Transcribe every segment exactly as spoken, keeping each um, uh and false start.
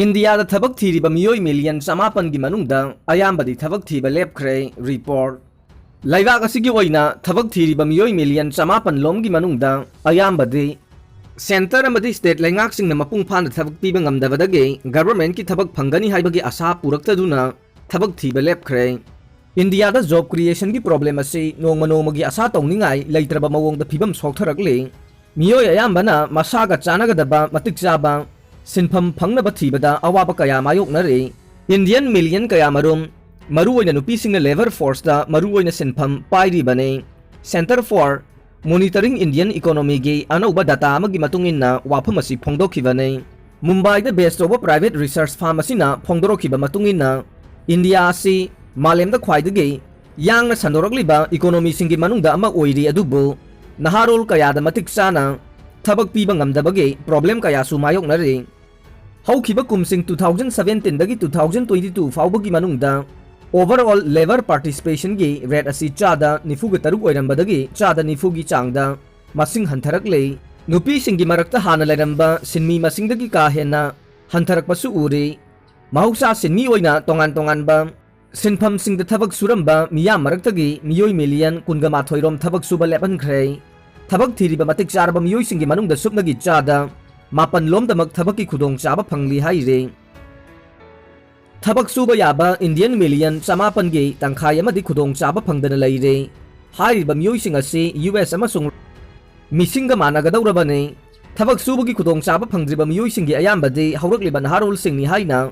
ꯏꯟꯗꯤꯌꯥꯗ ꯊꯕꯛ ꯊꯤꯔꯤꯕ ꯃꯤꯑꯣꯏ ꯃꯤꯂꯤꯌꯟ ꯆꯃꯥꯄꯟꯒꯤ ꯃꯅꯨꯡꯗ ꯑꯌꯥꯝꯕꯗꯤ ꯊꯕꯛ ꯊꯤꯕ ꯂꯦꯞꯈ꯭ꯔꯦ꯫ ꯔꯤꯄꯣꯔꯠ꯫ ꯂꯩꯕꯥꯛ ꯑꯁꯤꯒꯤ ꯑꯣꯏꯅ ꯊꯕꯛ ꯊꯤꯔꯤꯕ ꯃꯤꯑꯣꯏ ꯃꯤꯂꯤꯌꯟ ꯆꯃꯥꯄꯟ ꯂꯣꯝꯒꯤ ꯃꯅꯨꯡꯗ ꯑꯌꯥꯝꯕꯗꯤ ꯁꯦꯟꯇꯔ ꯑꯃꯗꯤ ꯁ꯭ꯇꯦꯠ ꯂꯩꯉꯥꯛꯁꯤꯡꯅ ꯃꯄꯨꯡ ꯐꯥꯅ ꯊꯕꯛ ꯄꯤꯕ ꯉꯝꯗꯕꯗꯒꯤ ꯒꯚꯔꯟꯃꯦꯟꯠꯀꯤ ꯊꯕꯛ ꯐꯪꯒꯅꯤ ꯍꯥꯏꯕꯒꯤ ꯑꯥꯁꯥ ꯄꯨꯔꯛꯇꯗꯨꯅ ꯊꯕꯛ ꯊꯤꯕ ꯂꯦꯞꯈ꯭ꯔꯦ꯫ ꯏꯟꯗꯤꯌꯥꯗ ꯖꯣꯕ ꯀ꯭ꯔꯤꯌꯦꯁꯟꯒꯤ ꯄ꯭ꯔꯣꯕ꯭ꯂꯦꯝ ꯑꯁꯤ ꯅꯣꯡꯃ ꯅꯣꯡꯃꯒꯤ ꯑꯥꯁꯥ ꯇꯧꯅꯤꯡꯉꯥꯏ ꯂꯩꯇ꯭ꯔꯕ ꯃꯑꯣꯡꯗ ꯐꯤꯕꯝ ꯁꯣꯛꯊꯔꯛꯂꯤ꯫ ꯃꯤꯑꯣꯏ ꯑꯌꯥꯝꯕꯅ ꯃꯁꯥꯒ ꯆꯥꯟꯅꯒꯗꯕ ꯃꯇꯤꯛ ꯆꯥꯕ ꯁꯤꯟꯐꯝ ꯐꯪꯅꯕ ꯊꯤꯕꯗ ꯑꯋꯥꯕ ꯀꯌꯥ ꯃꯥꯌꯣꯛꯅꯔꯤ꯫ ꯏꯟꯗꯤꯌꯟ ꯃꯤꯂꯤꯌꯟ ꯀꯌꯥꯃꯔꯨꯝ, ꯃꯔꯨꯑꯣꯏꯅ ꯅꯨꯄꯤꯁꯤꯡꯅ ꯂꯦꯕꯔ ꯐꯣꯔꯁꯇ ꯃꯔꯨꯑꯣꯏꯅ ꯁꯤꯟꯐꯝ ꯄꯥꯏꯔꯤꯕꯅꯤ꯫ Centre for Monitoring Indian Economyꯒꯤ ꯑꯅꯧꯕ ꯗꯥꯇꯥ ꯑꯃꯒꯤ ꯃꯇꯨꯡ ꯏꯟꯅ ꯋꯥꯐꯝ ꯑꯁꯤ ꯐꯣꯡꯗꯣꯛꯈꯤꯕꯅꯤ꯫ ꯃꯨꯝꯕꯥꯏꯗ ꯕꯦꯁ ꯇꯧꯕ ꯄ꯭ꯔꯥꯏꯚꯦꯠ ꯔꯤꯁꯔꯆ ꯐꯥꯔꯝ ꯑꯁꯤꯅ ꯐꯣꯡꯗꯣꯔꯛꯈꯤꯕ ꯃꯇꯨꯡ ꯏꯟꯅ, ꯏꯟꯗꯤꯌꯥ ꯑꯁꯤ ꯃꯥꯂꯦꯝꯗ ꯈ꯭ꯋꯥꯏꯗꯒꯤ ꯌꯥꯡꯅ ꯁꯟꯗꯣꯔꯛꯂꯤꯕ ꯏꯀꯣꯅꯣꯃꯤꯁꯤꯡꯒꯤ ꯃꯅꯨꯡꯗ ꯑꯃ ꯑꯣꯏꯔꯤ, ꯑꯗꯨꯕꯨ ꯅꯍꯥꯔꯣꯜ ꯀꯌꯥꯗ ꯃꯇꯤꯛ ꯆꯥꯅ ꯊꯕꯛ ꯄꯤꯕ ꯉꯝꯗꯕꯒꯤ ꯄ꯭ꯔꯣꯕ꯭ꯂꯦꯝ ꯀꯌꯥꯁꯨ ꯃꯥꯌꯣꯛꯅꯔꯤ꯫ ꯍꯧꯈꯤꯕ ꯀꯨꯝꯁꯤꯡ two thousand seventeenꯗꯒꯤ two thousand twenty two ꯐꯥꯎꯕꯒꯤ ꯃꯅꯨꯡꯗ overall labour participationꯒꯤ rate ꯑꯁꯤ ꯆꯥꯗ ꯅꯤꯐꯨꯒ ꯇꯔꯨꯛ ꯑꯣꯏꯔꯝꯕꯗꯒꯤ ꯆꯥꯗ ꯅꯤꯐꯨꯒꯤ ꯆꯥꯡꯗ ꯃꯁꯤꯡ ꯍꯟꯊꯔꯛꯂꯦ꯫ ꯅꯨꯄꯤꯁꯤꯡꯒꯤ ꯃꯔꯛꯇ ꯍꯥꯟꯅ ꯂꯩꯔꯝꯕ ꯁꯤꯟꯃꯤ ꯃꯁꯤꯡꯗꯒꯤ ꯀꯥ ꯍꯦꯟꯅ ꯍꯟꯊꯔꯛꯄꯁꯨ ꯎꯔꯤ꯫ ꯃꯍꯧꯁꯥ ꯁꯤꯟꯃꯤ ꯑꯣꯏꯅ ꯇꯣꯉꯥꯟ ꯇꯣꯉꯥꯟꯕ ꯁꯤꯟꯐꯝꯁꯤꯡꯗ ꯊꯕꯛ ꯁꯨꯔꯝꯕ ꯃꯤꯌꯥꯝ ꯃꯔꯛꯇꯒꯤ ꯃꯤꯑꯣꯏ ꯃꯤꯂꯤꯌꯟ ꯀꯨꯟꯒ ꯃꯥꯊꯣꯏ ꯔꯣꯝ ꯊꯕꯛ ꯁꯨꯕ ꯂꯦꯞꯍꯟꯈ꯭ꯔꯦ꯫ ꯊꯕꯛ ꯊꯤꯔꯤꯕ ꯃꯇꯤꯛ ꯆꯥꯔꯕ ꯃꯤꯑꯣꯏꯁꯤꯡꯒꯤ ꯃꯅꯨꯡꯗ ꯁꯨꯞꯅꯒꯤ ꯆꯥꯗ ꯃꯥꯄꯟ ꯂꯣꯝꯗꯃꯛ ꯊꯕꯛꯀꯤ ꯈꯨꯗꯣꯡꯆꯥꯕ ꯐꯪꯂꯤ ꯍꯥꯏꯔꯤ꯫ ꯊꯕꯛ ꯁꯨꯕ ꯌꯥꯕ ꯏꯟꯗꯤꯌꯟ ꯃꯤꯂꯤꯌꯟ ꯆꯃꯥꯄꯟꯒꯤ ꯇꯪꯈꯥꯏ ꯑꯃꯗꯤ ꯈꯨꯗꯣꯡꯆꯥꯕ ꯐꯪꯗꯅ ꯂꯩꯔꯦ꯫ ꯍꯥꯏꯔꯤꯕ ꯃꯤꯑꯣꯏꯁꯤꯡ ꯑꯁꯤ ꯌꯨ ꯑꯦꯁ ꯑꯃꯁꯨꯡ ꯃꯤꯁꯤꯡꯒ ꯃꯥꯟꯅꯒꯗꯧꯔꯕꯅꯤ꯫ ꯊꯕꯛ ꯁꯨꯕꯒꯤ ꯈꯨꯗꯣꯡꯆꯥꯕ ꯐꯪꯗ꯭ꯔꯤꯕ ꯃꯤꯑꯣꯏꯁꯤꯡꯒꯤ ꯑꯌꯥꯝꯕꯗꯤ ꯍꯧꯔꯛꯂꯤꯕ ꯅꯍꯥꯔꯣꯜꯁꯤꯡꯅꯤ ꯍꯥꯏꯅ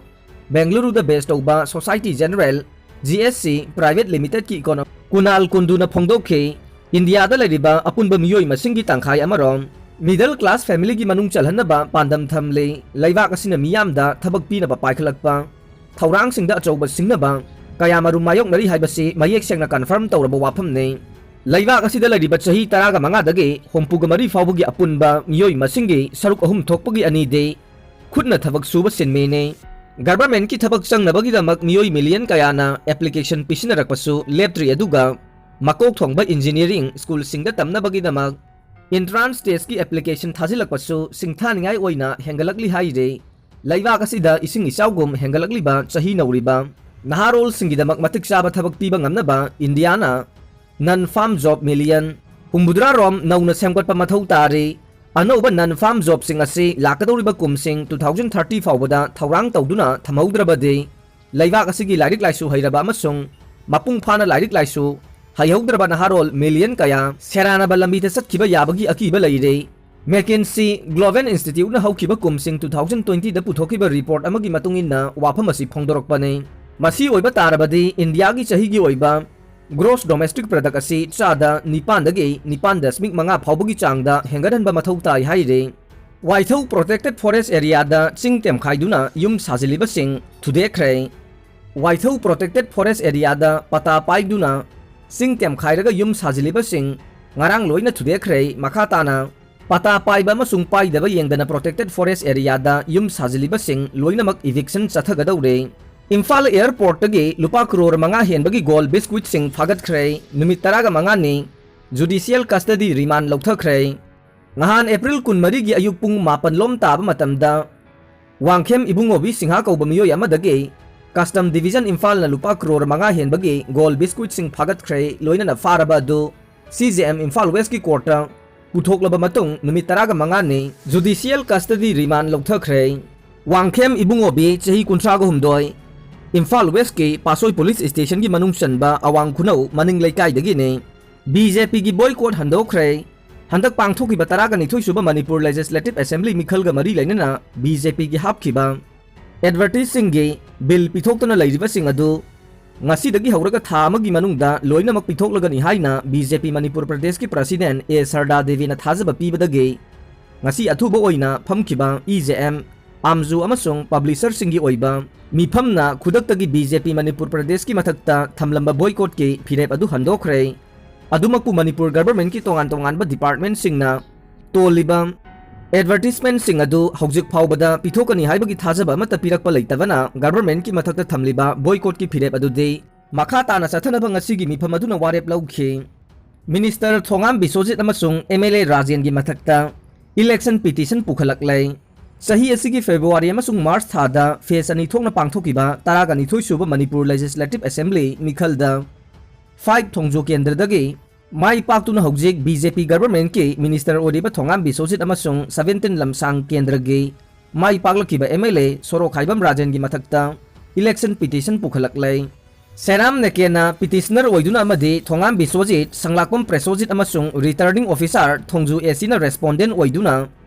ꯕꯦꯡꯒꯂꯨꯔꯨꯗ ꯕꯦꯁ ꯇꯧꯕ society general, G S C, private ꯂꯤꯃꯤꯇꯦꯗꯀꯤ ꯏꯀꯣꯅꯣꯃꯤꯁ ꯀꯨꯅꯥꯜ ꯀꯨꯟꯗꯨꯅ ꯐꯣꯡꯗꯣꯛꯈꯤ꯫ ꯏꯟꯗꯤꯌꯥꯗ ꯂꯩꯔꯤꯕ ꯑꯄꯨꯟꯕ ꯃꯤꯑꯣꯏ ꯃꯁꯤꯡꯒꯤ ꯇꯪꯈꯥꯏ ꯑꯃꯔꯣꯝ ꯃꯤꯗꯜ ꯀ꯭ꯂꯥꯁ ꯐꯦꯃꯤꯂꯤꯒꯤ ꯃꯅꯨꯡ ꯆꯜꯍꯟꯅꯕ ꯄꯥꯟꯗꯝ ꯊꯝꯂꯤ꯫ ꯂꯩꯕꯥꯛ ꯑꯁꯤꯅ ꯃꯤꯌꯥꯝꯗ ꯊꯕꯛ ꯄꯤꯅꯕ ꯄꯥꯏꯈꯠꯂꯛꯄ ꯊꯧꯔꯥꯡꯁꯤꯡꯗ ꯑꯆꯧꯕ ꯁꯤꯡꯅꯕ ꯀꯌꯥꯃꯔꯨꯝ ꯃꯥꯌꯣꯛꯅꯔꯤ ꯍꯥꯏꯕꯁꯤ ꯃꯌꯦꯛ ꯁꯦꯡꯅ ꯀꯟꯐꯥꯔꯝ ꯇꯧꯔꯕ ꯋꯥꯐꯝꯅꯤ꯫ ꯂꯩꯕꯥꯛ ꯑꯁꯤꯗ ꯂꯩꯔꯤꯕ ꯆꯍꯤ ꯇꯔꯥꯒ ꯃꯉꯥꯗꯒꯤ ꯍꯨꯝꯐꯨꯒ ꯃꯔꯤ ꯐꯥꯎꯕꯒꯤ ꯑꯄꯨꯟꯕ ꯃꯤꯑꯣꯏ ꯃꯁꯤꯡꯒꯤ ꯁꯔꯨꯛ ꯑꯍꯨꯝ ꯊꯣꯛꯄꯒꯤ ꯑꯅꯤꯗꯤ ꯈꯨꯠꯅ ꯊꯕꯛ ꯁꯨꯕ ꯁꯤꯟꯃꯤꯅꯤ꯫ ꯒꯚꯔꯟꯃꯦꯟꯠꯀꯤ ꯊꯕꯛ ꯆꯪꯅꯕꯒꯤꯗꯃꯛ ꯃꯤꯑꯣꯏ ꯃꯤꯂꯤꯌꯟ ꯀꯌꯥꯅ ꯑꯦꯄ꯭ꯂꯤꯀꯦꯁꯟ ꯄꯤꯁꯤꯟꯅꯔꯛꯄꯁꯨ ꯂꯦꯞꯇ꯭ꯔꯤ, ꯑꯗꯨꯒ ꯃꯀꯣꯛ ꯊꯣꯡꯕ ꯏꯟꯖꯤꯅꯤꯌꯔꯤꯡ ꯁ꯭ꯀꯨꯜꯁꯤꯡꯗ ꯇꯝꯅꯕꯒꯤꯗꯃꯛ ꯏꯟꯇ꯭ꯔꯥꯟꯁ ꯇꯦꯁꯀꯤ ꯑꯦꯄ꯭ꯂꯤꯀꯦꯁꯟ ꯊꯥꯖꯤꯜꯂꯛꯄꯁꯨ ꯁꯤꯡꯊꯥꯅꯤꯡꯉꯥꯏ ꯑꯣꯏꯅ ꯍꯦꯟꯒꯠꯂꯛꯂꯤ ꯍꯥꯏꯔꯤ꯫ ꯂꯩꯕꯥꯛ ꯑꯁꯤꯗ ꯏꯁꯤꯡ ꯏꯆꯥꯎꯒꯨꯝ ꯍꯦꯟꯒꯠꯂꯛꯂꯤꯕ ꯆꯍꯤ ꯅꯧꯔꯤꯕ ꯅꯍꯥꯔꯣꯜꯁꯤꯡꯒꯤꯗꯃꯛ ꯃꯇꯤꯛ ꯆꯥꯕ ꯊꯕꯛ ꯄꯤꯕ ꯉꯝꯅꯕ ꯏꯟꯗꯤꯌꯥꯅ non farm job million ꯍꯨꯝꯐꯨꯇꯔꯥ ꯔꯣꯝ ꯅꯧꯅ ꯁꯦꯝꯒꯠꯄ ꯃꯊꯧ ꯇꯥꯔꯤ꯫ ꯑꯅꯧꯕ non farm jobꯁꯤꯡ ꯑꯁꯤ ꯂꯥꯛꯀꯗꯧꯔꯤꯕ ꯀꯨꯝꯁꯤꯡ two thousand thirty ꯐꯥꯎꯕꯗ ꯊꯧꯔꯥꯡ ꯇꯧꯗꯨꯅ ꯊꯝꯍꯧꯗ꯭ꯔꯕꯗꯤ ꯂꯩꯕꯥꯛ ꯑꯁꯤꯒꯤ ꯂꯥꯏꯔꯤꯛ ꯂꯥꯏꯁꯨ ꯍꯩꯔꯕ ꯑꯃꯁꯨꯡ ꯃꯄꯨꯡ ꯐꯥꯅ ꯂꯥꯏꯔꯤꯛ ꯂꯥꯏꯁꯨ ꯍꯩꯍꯧꯗ꯭ꯔꯕ ꯅꯍꯥꯔꯣꯜ million ꯀꯌꯥ ꯁꯦꯔꯥꯟꯅꯕ ꯂꯝꯕꯤꯗ ꯆꯠꯈꯤꯕ ꯌꯥꯕꯒꯤ ꯑꯀꯤꯕ ꯂꯩꯔꯦ꯫ McKinsey Global Instituteꯅ ꯍꯧꯈꯤꯕ ꯀꯨꯝꯁꯤꯡ two thousand twentyꯗ ꯄꯨꯊꯣꯛꯈꯤꯕ report ꯑꯃꯒꯤ ꯃꯇꯨꯡ ꯏꯟꯅ ꯋꯥꯐꯝ ꯑꯁꯤ ꯐꯣꯡꯗꯣꯔꯛꯄꯅꯤ꯫ ꯃꯁꯤ ꯑꯣꯏꯕ ꯇꯥꯔꯕꯗꯤ ꯏꯟꯗꯤꯌꯥꯒꯤ ꯆꯍꯤꯒꯤ ꯑꯣꯏꯕ gross domestic product ꯑꯁꯤ ꯆꯥꯗ ꯅꯤꯄꯥꯟꯗꯒꯤ ꯅꯤꯄꯥꯟ ꯗꯁꯃꯤꯛ ꯃꯉꯥ ꯐꯥꯎꯕꯒꯤ ꯆꯥꯡꯗ ꯍꯦꯟꯒꯠꯍꯟꯕ ꯃꯊꯧ ꯇꯥꯏ ꯍꯥꯏꯔꯤ꯫ ꯋꯥꯏꯊꯧ protected forest areaꯗ ꯆꯤꯡ ꯇꯦꯝꯈꯥꯏꯗꯨꯅ ꯌꯨꯝ ꯁꯥꯖꯤꯜꯂꯤꯕꯁꯤꯡ ꯊꯨꯗꯦꯛꯈ꯭ꯔꯦ꯫ ꯋꯥꯏꯊꯧ protected forest areaꯗ ꯄꯇꯥ ꯄꯥꯏꯗꯨꯅ ꯆꯤꯡ ꯇꯦꯝꯈꯥꯏꯔꯒ ꯌꯨꯝ ꯁꯥꯖꯤꯜꯂꯤꯕꯁꯤꯡ ꯉꯔꯥꯡ ꯂꯣꯏꯅ ꯊꯨꯗꯦꯛꯈ꯭ꯔꯦ꯫ ꯃꯈꯥ ꯇꯥꯅ ꯄꯇꯥ ꯄꯥꯏꯕ ꯑꯃꯁꯨꯡ ꯄꯥꯏꯗꯕ ꯌꯦꯡꯗꯅ protected forest areaꯗ ꯌꯨꯝ ꯁꯥꯖꯤꯜꯂꯤꯕꯁꯤꯡ ꯂꯣꯏꯅꯃꯛ eviction ꯆꯠꯊꯒꯗꯧꯔꯦ꯫ ꯏꯝꯐꯥꯜ airportꯇꯒꯤ ꯂꯨꯄꯥ ꯀ꯭ꯔꯣꯔ ꯃꯉꯥ ꯍꯦꯟꯕꯒꯤ gold biscuitꯁꯤꯡ ꯐꯥꯒꯠꯈ꯭ꯔꯦ꯫ ꯅꯨꯃꯤꯠ ꯇꯔꯥꯒ ꯃꯉꯥꯅꯤ judicial custody remand ꯂꯧꯊꯈ꯭ꯔꯦ꯫ ꯅꯍꯥꯟ April ꯀꯨꯟꯃꯔꯤꯒꯤ ꯑꯌꯨꯛ ꯄꯨꯡ ꯃꯥꯄꯟ ꯂꯣꯝ ꯇꯥꯕ ꯃꯇꯝꯗ ꯋꯥꯡꯈꯦꯝ ꯏꯕꯨꯡꯉꯣꯕꯤ ꯁꯤꯡꯍ ꯀꯧꯕ ꯃꯤꯑꯣꯏ ꯑꯃꯗꯒꯤ Custom Division ꯏꯝꯐꯥꯜꯅ ꯂꯨꯄꯥ ꯀ꯭ꯔꯣꯔ ꯃꯉꯥ ꯍꯦꯟꯕꯒꯤ gold biscuitꯁꯤꯡ ꯐꯥꯒꯠꯈ꯭ꯔꯦ꯫ ꯂꯣꯏꯅꯅ ꯐꯥꯔꯕ ꯑꯗꯨ CJM ꯏꯝꯐꯥꯜ Westꯀꯤ courtꯇ ꯄꯨꯊꯣꯛꯂꯕ ꯃꯇꯨꯡ ꯅꯨꯃꯤꯠ ꯇꯔꯥꯒ ꯃꯉꯥꯅꯤ judicial custody remand ꯂꯧꯊꯈ꯭ꯔꯦ꯫ ꯋꯥꯡꯈꯦꯝ ꯏꯕꯨꯡꯉꯣꯕꯤ, ꯆꯍꯤ ꯀꯨꯟꯊ꯭ꯔꯥꯒ ꯍꯨꯝꯗꯣꯏ, ꯏꯝꯐꯥꯜ Westꯀꯤ ꯄꯥꯠꯁꯣꯏ police stationꯒꯤ ꯃꯅꯨꯡ ꯆꯟꯕ ꯑꯋꯥꯡ ꯈꯨꯅꯧ ꯃꯅꯤꯡ ꯂꯩꯀꯥꯏꯗꯒꯤꯅꯤ꯫ BJPꯒꯤ boycott ꯍꯟꯗꯣꯛꯈ꯭ꯔꯦ꯫ ꯍꯟꯗꯛ ꯄꯥꯡꯊꯣꯛꯈꯤꯕ ꯇꯔꯥꯒ ꯅꯤꯊꯣꯏ ꯁꯨꯕ ꯃꯅꯤꯄꯨꯔ Legislative Assembly ꯃꯤꯈꯜꯒ ꯃꯔꯤ ꯂꯩꯅꯅ BJPꯒꯤ ꯍꯥꯞꯈꯤꯕ advertiseꯁꯤꯡꯒꯤ bill ꯄꯤꯊꯣꯛꯇꯨꯅ ꯂꯩꯔꯤꯕꯁꯤꯡ ꯑꯗꯨ ꯉꯁꯤꯗꯒꯤ ꯍꯧꯔꯒ ꯊꯥ ꯑꯃꯒꯤ ꯃꯅꯨꯡꯗ ꯂꯣꯏꯅꯃꯛ ꯄꯤꯊꯣꯛꯂꯒꯅꯤ ꯍꯥꯏꯅ BJP ꯃꯅꯤꯄꯨꯔ ꯄ꯭ꯔꯗꯦꯁꯀꯤ president A ꯁꯔꯗꯥ ꯗꯦꯕꯤꯅ ꯊꯥꯖꯕ ꯄꯤꯕꯗꯒꯤ ꯉꯁꯤ ꯑꯊꯨꯕ ꯑꯣꯏꯅ ꯐꯝꯈꯤꯕ EJM, AMJU ꯑꯃꯁꯨꯡ publisherꯁꯤꯡꯒꯤ ꯑꯣꯏꯕ ꯃꯤꯐꯝꯅ ꯈꯨꯗꯛꯇꯒꯤ BJP ꯃꯅꯤꯄꯨꯔ ꯄ꯭ꯔꯗꯦꯁꯀꯤ ꯃꯊꯛꯇ ꯊꯝꯂꯝꯕ boycottꯀꯤ ꯐꯤꯔꯦꯞ ꯑꯗꯨ ꯍꯟꯗꯣꯛꯈ꯭ꯔꯦ꯫ ꯑꯗꯨꯃꯛꯄꯨ ꯃꯅꯤꯄꯨꯔ governmentꯀꯤ ꯇꯣꯉꯥꯟ ꯇꯣꯉꯥꯟꯕ departmentꯁꯤꯡꯅ ꯇꯣꯜꯂꯤꯕ advertisementꯁꯤꯡ ꯑꯗꯨ ꯍꯧꯖꯤꯛ ꯐꯥꯎꯕꯗ ꯄꯤꯊꯣꯛꯀꯅꯤ ꯍꯥꯏꯕꯒꯤ ꯊꯥꯖꯕ ꯑꯃꯠꯇ ꯄꯤꯔꯛꯄ ꯂꯩꯇꯕꯅ governmentꯀꯤ ꯃꯊꯛꯇ ꯊꯝꯂꯤꯕ boycottꯀꯤ ꯐꯤꯔꯦꯞ ꯑꯗꯨꯗꯤ ꯃꯈꯥ ꯇꯥꯅ ꯆꯠꯊꯅꯕ ꯉꯁꯤꯒꯤ ꯃꯤꯐꯝ ꯑꯗꯨꯅ ꯋꯥꯔꯦꯞ ꯂꯧꯈꯤ꯫ Minister ꯊꯣꯉꯥꯝ ꯕꯤꯁ꯭ꯋꯖꯤꯠ ꯑꯃꯁꯨꯡ MLA ꯔꯥꯖꯦꯟꯒꯤ ꯃꯊꯛꯇ election petition ꯄꯨꯈꯠꯂꯛꯂꯦ꯫ ꯆꯍꯤ ꯑꯁꯤꯒꯤ ꯐꯦꯕ꯭ꯔꯨꯋꯥꯔꯤ ꯑꯃꯁꯨꯡ ꯃꯥꯔꯆ ꯊꯥꯗ ꯐꯦꯖ ꯑꯅꯤ ꯊꯣꯛꯅ ꯄꯥꯡꯊꯣꯛꯈꯤꯕ ꯇꯔꯥꯒ ꯅꯤꯊꯣꯏ ꯁꯨꯕ ꯃꯅꯤꯄꯨꯔ ꯂꯦꯖꯤꯁꯂꯦꯇꯤꯚ ꯑꯦꯁꯦꯝꯕ꯭ꯂꯤ ꯃꯤꯈꯜꯗ ꯐꯥꯏꯚ ꯊꯣꯡꯖꯨ ꯀꯦꯟꯗ꯭ꯔꯗꯒꯤ ꯃꯥꯏ ꯄꯥꯛꯇꯨꯅ ꯍꯧꯖꯤꯛ ꯕꯤ ꯖꯦ ꯄꯤ ꯒꯚꯔꯟꯃꯦꯟꯠꯀꯤ ꯃꯤꯅꯤꯁꯇꯔ ꯑꯣꯏꯔꯤꯕ ꯊꯣꯉꯥꯝ ꯕꯤꯁ꯭ꯋꯖꯤꯠ ꯑꯃꯁꯨꯡ ꯁꯚꯦꯟꯇꯤꯟ ꯂꯝꯁꯥꯡ ꯀꯦꯟꯗ꯭ꯔꯒꯤ ꯃꯥꯏ ꯄꯥꯛꯂꯛꯈꯤꯕ ꯑꯦꯝ ꯑꯦꯜ ꯑꯦ ꯁꯣꯔꯣꯛꯈꯥꯏꯕꯝ ꯔꯥꯖꯦꯟꯒꯤ ꯃꯊꯛꯇ ꯏꯂꯦꯛꯁꯟ ꯄꯤꯇꯤꯁꯟ ꯄꯨꯈꯠꯂꯛꯂꯦ꯫ ꯁꯦꯔꯥꯝ ꯅꯦꯀꯦꯅ ꯄꯤꯇꯤꯁꯅꯔ ꯑꯣꯏꯗꯨꯅ ꯑꯃꯗꯤ ꯊꯣꯉꯥꯝ ꯕꯤꯁ꯭ꯋꯖꯤꯠ, ꯁꯪꯂꯥꯛꯄꯝ ꯄ꯭ꯔꯦꯁꯣꯖꯤꯠ ꯑꯃꯁꯨꯡ ꯔꯤꯇꯔꯅꯤꯡ ꯑꯣꯐꯤꯁꯥꯔ ꯊꯣꯡꯖꯨ ꯑꯦ ꯁꯤꯅ ꯔꯦꯁꯄꯣꯟꯗꯦꯟꯠ ꯑꯣꯏꯗꯨꯅ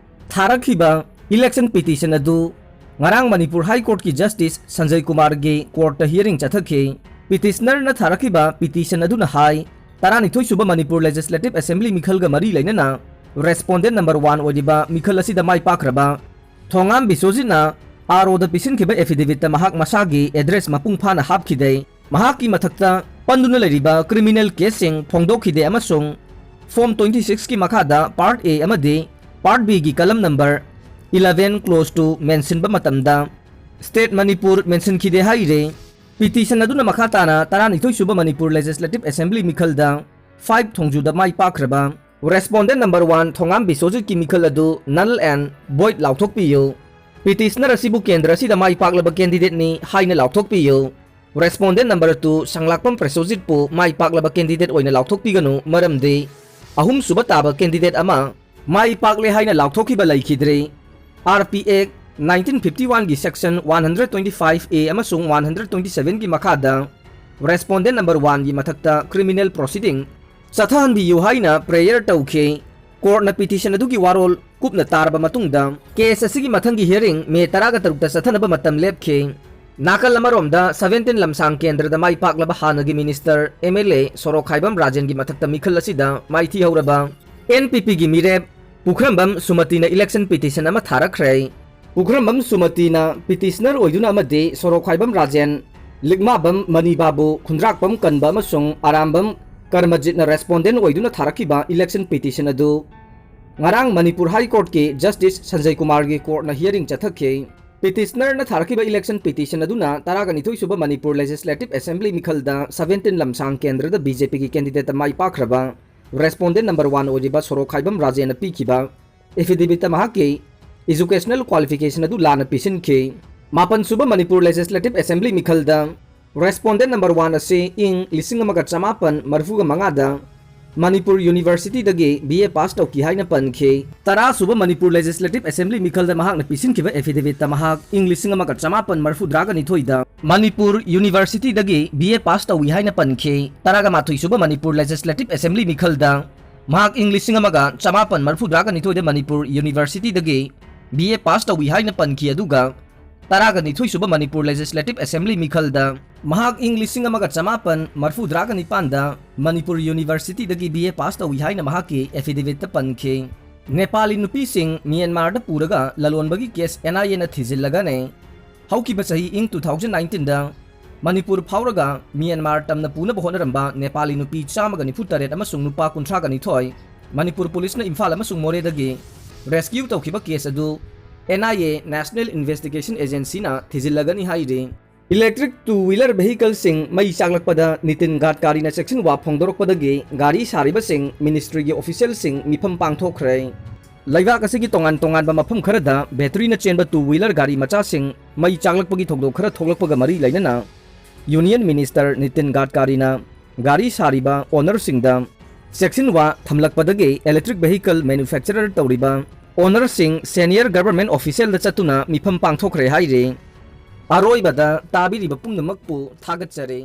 ꯊꯥꯔꯛꯈꯤꯕ ꯏꯂꯦꯛꯁꯟ ꯄꯤꯇꯤꯁꯟ ꯑꯗꯨ ꯉꯔꯥꯡ ꯃꯅꯤꯄꯨꯔ ꯍꯥꯏ ꯀꯣꯔꯠꯀꯤ ꯖꯁꯇꯤꯁ ꯁꯟꯖꯌ ꯀꯨꯃꯥꯔꯒꯤ ꯀꯣꯔꯠꯇ ꯍꯤꯌꯔꯤꯡ ꯆꯠꯊꯈꯤ꯫ ꯄꯤꯇꯤꯁꯅꯔꯅ ꯊꯥꯔꯛꯈꯤꯕ ꯄꯤꯇꯤꯁꯟ ꯑꯗꯨꯅ ꯍꯥꯏ, ꯇꯔꯥꯅꯤꯊꯣꯏ ꯁꯨꯕ ꯃꯅꯤꯄꯨꯔ ꯂꯦꯖꯤꯁꯂꯦꯇꯤꯚ ꯑꯦꯁꯦꯝꯕ꯭ꯂꯤ ꯃꯤꯈꯜꯒ ꯃꯔꯤ ꯂꯩꯅꯅ ꯔꯦꯁꯄꯣꯟꯗꯦꯟꯠ ꯅꯝꯕꯔ ꯋꯥꯟ ꯑꯣꯏꯔꯤꯕ ꯃꯤꯈꯜ ꯑꯁꯤꯗ ꯃꯥꯏ ꯄꯥꯛꯈ꯭ꯔꯕ ꯊꯣꯉꯥꯝ ꯕꯤꯁ꯭ꯋꯖꯤꯠꯅ ꯑꯥꯔ ꯑꯣꯗ ꯄꯤꯁꯤꯟꯈꯤꯕ ꯑꯦꯐꯤꯗꯦꯚꯤꯠꯇ ꯃꯍꯥꯛ ꯃꯁꯥꯒꯤ ꯑꯦꯗ꯭ꯔꯦꯁ ꯃꯄꯨꯡ ꯐꯥꯅ ꯍꯥꯞꯈꯤꯗꯦ꯫ ꯃꯍꯥꯛꯀꯤ ꯃꯊꯛꯇ ꯄꯟꯗꯨꯅ ꯂꯩꯔꯤꯕ ꯀ꯭ꯔꯤꯃꯤꯅꯦꯜ ꯀꯦꯁꯁꯤꯡ ꯐꯣꯡꯗꯣꯛꯈꯤꯗꯦ ꯑꯃꯁꯨꯡ ꯐꯣꯔꯝ ꯇ꯭ꯋꯦꯟꯇꯤ ꯁꯤꯛꯁꯀꯤ ꯃꯈꯥꯗ ꯄꯥꯔꯠ ꯑꯦ ꯑꯃꯗꯤ ꯄꯥꯔꯠ ꯕꯤꯒꯤ ꯀꯂꯝ ꯅꯝꯕꯔ ꯏꯂꯦꯚꯦꯟ ꯀ꯭ꯂꯣꯖ ꯇꯨ ꯃꯦꯟꯁꯤꯟꯕ ꯃꯇꯝꯗ ꯁ꯭ꯇꯦꯠ ꯃꯅꯤꯄꯨꯔ ꯃꯦꯟꯁꯤꯟꯈꯤꯗꯦ ꯍꯥꯏꯔꯦ꯫ ꯄꯤꯇꯤꯁꯟ ꯑꯗꯨꯅ ꯃꯈꯥ ꯇꯥꯅ ꯇꯔꯥꯅꯤꯊꯣꯏ ꯁꯨꯕ ꯃꯅꯤꯄꯨꯔ ꯂꯦꯖꯤꯁꯂꯦꯇꯤꯚ ꯑꯦꯁꯦꯝꯕ꯭ꯂꯤ ꯃꯤꯈꯜꯗ ꯐꯥꯏꯚ ꯊꯣꯡꯖꯨꯗ ꯃꯥꯏ ꯄꯥꯛꯈ꯭ꯔꯕ ꯔꯦꯁꯄꯣꯟꯗꯦꯟꯠ ꯅꯝꯕꯔ ꯋꯥꯟ ꯊꯣꯉꯥꯝ ꯕꯤꯁ꯭ꯋꯖꯤꯠꯀꯤ ꯃꯤꯈꯜ ꯑꯗꯨ ꯅꯜ ꯑꯦꯟ ꯚꯣꯏꯗ ꯂꯥꯎꯊꯣꯛꯄꯤꯌꯨ꯫ ꯄꯤꯇꯤꯁꯅꯔ ꯑꯁꯤꯕꯨ ꯀꯦꯟꯗ꯭ꯔ ꯑꯁꯤꯗ ꯃꯥꯏ ꯄꯥꯛꯂꯕ ꯀꯦꯟꯗꯤꯗꯦꯠꯅꯤ ꯍꯥꯏꯅ ꯂꯥꯎꯊꯣꯛꯄꯤꯌꯨ꯫ ꯔꯦꯁꯄꯣꯟꯗꯦꯟꯠ ꯅꯝꯕꯔ ꯇꯨ ꯁꯪꯂꯥꯛꯄꯝ ꯄ꯭ꯔꯦꯁꯣꯖꯤꯠꯄꯨ ꯃꯥꯏ ꯄꯥꯛꯂꯕ ꯀꯦꯟꯗꯤꯗꯦꯠ ꯑꯣꯏꯅ ꯂꯥꯎꯊꯣꯛꯄꯤꯒꯅꯨ, ꯃꯔꯝꯗꯤ ꯑꯍꯨꯝꯁꯨꯕ ꯇꯥꯕ ꯀꯦꯟꯗꯤꯗꯦꯠ ꯑꯃ ꯃꯥꯏ ꯄꯥꯛꯂꯦ ꯍꯥꯏꯅ ꯂꯥꯎꯊꯣꯛꯈꯤꯕ ꯂꯩꯈꯤꯗ꯭ꯔꯤ꯫ R P act nineteen fifty ꯋꯥꯟꯒꯤ section one hundred twenty five A ꯑꯃꯁꯨꯡ ꯋꯥꯟ ꯍꯟꯗ꯭ꯔꯦꯠ ꯇ꯭ꯋꯦꯟꯇꯤ ꯁꯚꯦꯟꯒꯤ ꯃꯈꯥꯗ ꯔꯦꯁꯄꯣꯟꯗꯦꯟꯠ ꯅꯝꯕꯔ ꯋꯥꯟꯒꯤ ꯃꯊꯛꯇ ꯀ꯭ꯔꯤꯃꯤꯅꯦꯜ ꯄ꯭ꯔꯣꯁꯤꯗꯤꯡ ꯆꯠꯊꯍꯟꯕꯤꯌꯨ ꯍꯥꯏꯅ ꯄ꯭ꯔꯦꯌꯔ ꯇꯧꯈꯤ꯫ ꯀꯣꯔꯠꯅ ꯄꯤꯇꯤꯁꯟ ꯑꯗꯨꯒꯤ ꯋꯥꯔꯣꯜ ꯀꯨꯞꯅ ꯇꯥꯔꯕ ꯃꯇꯨꯡꯗ ꯀꯦꯁ ꯑꯁꯤꯒꯤ ꯃꯊꯪꯒꯤ ꯍꯤꯌꯔꯤꯡ ꯃꯦ ꯇꯔꯥꯒ ꯇꯔꯨꯛꯇ ꯆꯠꯊꯅꯕ ꯃꯇꯝ ꯂꯦꯞꯈꯤ꯫ ꯅꯥꯀꯜ ꯑꯃꯔꯣꯝꯗ ꯁꯚꯦꯟꯇꯤꯟ ꯂꯝꯁꯥꯡ ꯀꯦꯟꯗ꯭ꯔꯗ ꯃꯥꯏ ꯄꯥꯛꯂꯕ ꯍꯥꯟꯅꯒꯤ ꯃꯤꯅꯤꯁꯇꯔ ꯑꯦꯝ ꯑꯦꯜ ꯑꯦ ꯁꯣꯔꯣꯛꯈꯥꯏꯕꯝ ꯔꯥꯖꯦꯟꯒꯤ ꯃꯊꯛꯇ ꯃꯤꯈꯜ ꯑꯁꯤꯗ ꯃꯥꯏꯊꯤꯍꯧꯔꯕ ꯑꯦꯟ ꯄꯤ ꯄꯤꯒꯤ ꯃꯤꯔꯦꯞ ꯄꯨꯈ꯭ꯔꯝꯕꯝ ꯁꯨꯃꯇꯤꯅ ꯏꯂꯦꯛꯁꯟ ꯄꯤꯇꯤꯁꯟ ꯑꯃ ꯊꯥꯔꯛꯈ꯭ꯔꯦ꯫ ꯄꯨꯈ꯭ꯔꯝꯕꯝ ꯁꯨꯃꯇꯤꯅ ꯄꯤꯇꯤꯁꯅꯔ ꯑꯣꯏꯗꯨꯅ ꯑꯃꯗꯤ ꯁꯣꯔꯣꯛꯈꯥꯏꯕꯝ ꯔꯥꯖꯦꯟ, ꯂꯤꯛꯃꯥꯕꯝ ꯃꯅꯤꯕꯥꯕꯨ, ꯈꯨꯟꯗ꯭ꯔꯥꯛꯄꯝ ꯀꯟꯕ ꯑꯃꯁꯨꯡ ꯑꯔꯥꯝꯕꯝ ꯀꯔꯃꯖꯤꯠꯅ ꯔꯦꯁꯄꯣꯟꯗꯦꯟꯠ ꯑꯣꯏꯗꯨꯅ ꯊꯥꯔꯛꯈꯤꯕ ꯏꯂꯦꯛꯁꯟ ꯄꯤꯇꯤꯁꯟ ꯑꯗꯨ ꯉꯔꯥꯡ ꯃꯅꯤꯄꯨꯔ ꯍꯥꯏ ꯀꯣꯔꯠꯀꯤ justice Sanjay ꯀꯨꯃꯥꯔꯒꯤ ꯀꯣꯔꯠꯅ hearing ꯆꯠꯊꯈꯤ꯫ ꯄꯤꯇꯤꯁꯅꯔꯅ ꯊꯥꯔꯛꯈꯤꯕ election petition ꯑꯗꯨꯅ ꯇꯔꯥꯒ ꯅꯤꯊꯣꯏ ꯁꯨꯕ ꯃꯅꯤꯄꯨꯔ ꯂꯦꯖꯤꯁꯂꯦꯇꯤꯚ ꯑꯦꯁꯦꯝꯕ꯭ꯂꯤ ꯃꯤꯈꯜꯗ ꯁꯚꯦꯟꯇꯤꯟ ꯂꯝꯁꯥꯡ ꯀꯦꯟꯗ꯭ꯔꯗ ꯕꯤ ꯖꯦ ꯄꯤꯒꯤ ꯀꯦꯟꯗꯤꯗꯦꯠꯇ ꯃꯥꯏ ꯄꯥꯛꯈ꯭ꯔꯕ ꯔꯦꯁꯄꯣꯟꯗꯦꯟꯠ ꯅꯝꯕꯔ ꯋꯥꯟ ꯑꯣꯏꯔꯤꯕ ꯁꯣꯔꯣꯛꯈꯥꯏꯕꯝ ꯔꯥꯖꯦꯟꯅ ꯄꯤꯈꯤꯕ ꯑꯦꯐꯤꯗꯦꯚꯤꯠꯇ ꯃꯍꯥꯛꯀꯤ educational qualification ꯑꯗꯨ ꯂꯥꯟꯅ ꯄꯤꯁꯤꯟꯈꯤ꯫ ꯃꯥꯄꯟ ꯁꯨꯕ Manipur Legislative Assembly ꯃꯤꯈꯜꯗ respondent number one ꯑꯁꯤ ꯏꯪ ꯂꯤꯁꯤꯡ ꯑꯃꯒ ꯆꯃꯥꯄꯟ ꯃꯔꯤꯐꯨꯒ ꯃꯉꯥꯗ ꯃꯅꯤꯄꯨꯔ Universityꯗꯒꯤ B A pass ꯇꯧꯈꯤ ꯍꯥꯏꯅ ꯄꯟꯈꯤ꯫ ꯇꯔꯥ ꯁꯨꯕ ꯃꯅꯤꯄꯨꯔ Legislative Assembly ꯃꯤꯈꯜꯗ ꯃꯍꯥꯛꯅ ꯄꯤꯁꯤꯟꯈꯤꯕ affidavitꯇ ꯃꯍꯥꯛ ꯏꯪ ꯂꯤꯁꯤꯡ ꯑꯃꯒ ꯆꯃꯥꯄꯟ ꯃꯔꯤꯐꯨꯇꯔꯥꯒ ꯅꯤꯊꯣꯏꯗ ꯃꯅꯤꯄꯨꯔ Universityꯗꯒꯤ B A pass ꯇꯧꯏ ꯍꯥꯏꯅ ꯄꯟꯈꯤ꯫ ꯇꯔꯥꯒ ꯃꯥꯊꯣꯏ ꯁꯨꯕ ꯃꯅꯤꯄꯨꯔ Legislative Assembly ꯃꯤꯈꯜꯗ ꯃꯍꯥꯛ ꯏꯪ ꯂꯤꯁꯤꯡ ꯑꯃꯒ ꯆꯃꯥꯄꯟ ꯃꯔꯤꯐꯨꯇꯔꯥꯒ ꯅꯤꯊꯣꯏꯗ ꯃꯅꯤꯄꯨꯔ Universityꯗꯒꯤ B A pass ꯇꯧꯏ ꯍꯥꯏꯅ ꯄꯟꯈꯤ, ꯑꯗꯨꯒ ꯇꯔꯥꯒ ꯅꯤꯊꯣꯏ ꯁꯨꯕ ꯃꯅꯤꯄꯨꯔ Legislative Assembly ꯃꯤꯈꯜꯗ ꯃꯍꯥꯛ ꯏꯪ ꯂꯤꯁꯤꯡ ꯑꯃꯒ ꯆꯃꯥꯄꯟ ꯃꯔꯤꯐꯨꯇꯔꯥꯒ ꯅꯤꯄꯥꯟꯗ ꯃꯅꯤꯄꯨꯔ Universityꯗꯒꯤ B A pass ꯇꯧꯏ ꯍꯥꯏꯅ ꯃꯍꯥꯛꯀꯤ affidavitꯇ ꯄꯟꯈꯤ꯫ ꯅꯦꯄꯥꯂꯤ ꯅꯨꯄꯤꯁꯤꯡ ꯃ꯭ꯌꯥꯟꯃꯥꯔꯗ ꯄꯨꯔꯒ ꯂꯂꯣꯟꯕꯒꯤ case N I Aꯅ ꯊꯤꯖꯤꯜꯂꯒꯅꯦ ꯍꯧꯈꯤꯕ ꯆꯍꯤ ꯏꯪ two thousand nineteenꯗ ꯃꯅꯤꯄꯨꯔ ꯐꯥꯎꯔꯒ ꯃ꯭ꯌꯥꯟꯃꯥꯔ ꯇꯝꯅ ꯄꯨꯅꯕ ꯍꯣꯠꯅꯔꯝꯕ ꯅꯦꯄꯥꯂꯤ ꯅꯨꯄꯤ ꯆꯥꯝꯃꯒ ꯅꯤꯐꯨ ꯇꯔꯦꯠ ꯑꯃꯁꯨꯡ ꯅꯨꯄꯥ ꯀꯨꯟꯊ꯭ꯔꯥꯒ ꯅꯤꯊꯣꯏ ꯃꯅꯤꯄꯨꯔ ꯄꯨꯂꯤꯁꯅ ꯏꯝꯐꯥꯜ ꯑꯃꯁꯨꯡ ꯃꯣꯔꯦꯗꯒꯤ rescue ꯇꯧꯈꯤꯕ case ꯑꯗꯨ N I A, National Investigation Agencyꯅ ꯊꯤꯖꯤꯜꯂꯒꯅꯤ ꯍꯥꯏꯔꯤ꯫ Electric two wheeler vehicleꯁꯤꯡ ꯃꯩ ꯆꯥꯛꯂꯛꯄꯗ ꯅꯤꯇꯤꯟ ꯒꯗꯀꯥꯔꯤꯅ ꯆꯦꯛꯁꯤꯟꯋꯥ ꯐꯣꯡꯗꯣꯔꯛꯄꯗꯒꯤ ꯒꯥꯔꯤ ꯁꯥꯔꯤꯕꯁꯤꯡ, ministryꯒꯤ officialꯁꯤꯡ ꯃꯤꯐꯝ ꯄꯥꯡꯊꯣꯛꯈ꯭ꯔꯦ꯫ ꯂꯩꯕꯥꯛ ꯑꯁꯤꯒꯤ ꯇꯣꯉꯥꯟ ꯇꯣꯉꯥꯟꯕ ꯃꯐꯝ ꯈꯔꯗ batteryꯅ ꯆꯦꯟꯕ two wheeler ꯒꯥꯔꯤ ꯃꯆꯥꯁꯤꯡ ꯃꯩ ꯆꯥꯛꯂꯛꯄꯒꯤ ꯊꯧꯗꯣꯛ ꯈꯔ ꯊꯣꯛꯂꯛꯄꯒ ꯃꯔꯤ ꯂꯩꯅꯅ Union Minister ꯅꯤꯇꯤꯟ ꯒꯗꯀꯥꯔꯤꯅ ꯒꯥꯔꯤ ꯁꯥꯔꯤꯕ ownerꯁꯤꯡꯗ ꯆꯦꯛꯁꯤꯟꯋꯥ ꯊꯝꯂꯛꯄꯗꯒꯤ electric vehicle manufacturer ꯇꯧꯔꯤꯕ ownerꯁꯤꯡ senior government officialꯗ ꯆꯠꯇꯨꯅ ꯃꯤꯐꯝ ꯄꯥꯡꯊꯣꯛꯈ꯭ꯔꯦ ꯍꯥꯏꯔꯤ꯫ ꯑꯔꯣꯏꯕꯗ ꯇꯥꯕꯤꯔꯤꯕ ꯄꯨꯝꯅꯃꯛꯄꯨ ꯊꯥꯒꯠꯆꯔꯤ꯫